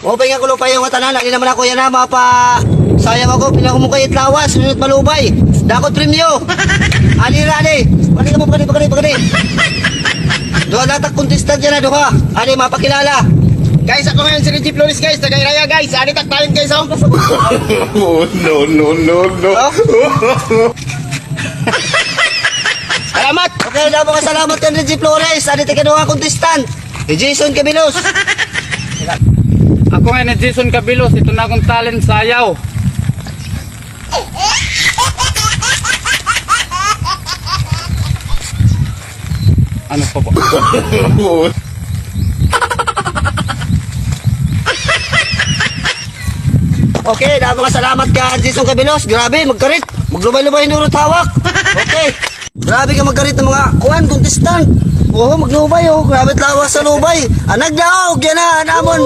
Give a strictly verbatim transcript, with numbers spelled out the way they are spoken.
Maupay nga kulop ha iyo ngatanan, adi naman ako yana, mapa-, sayaw ako, pinahumukay it lawas, sunod malubay. Dako it premyo. Adi ra, adi. Pagadi kamo, pagadi, pagadi, pagadi. Duha la tak contestant yana, duha. Adi, mapakilala. Guys, ako ngayon si Reggie Flores, guys, taga Iraya, guys. Adi tak talent, guys, oh. Oh, no, no, no, no. Oh. Salamat. Okay, damo nga salamat kan Reggie Flores. Adi it ikaduha nga contestant. Si Jason Cabilos. Ako nga ni Jason Cabilos, ito na akong talent, sayaw. Ano pa ba? Okay, damo nga salamat kan Jason Cabilos. Grabe, magkarit. Maglubay-lubay hinurot hawak. Okay. Grabe ka magkarit nga mga kuan, contestant. Oo, maglubay, oh. Grabe it lawas ha lubay. An nagdaog, yana, an amon.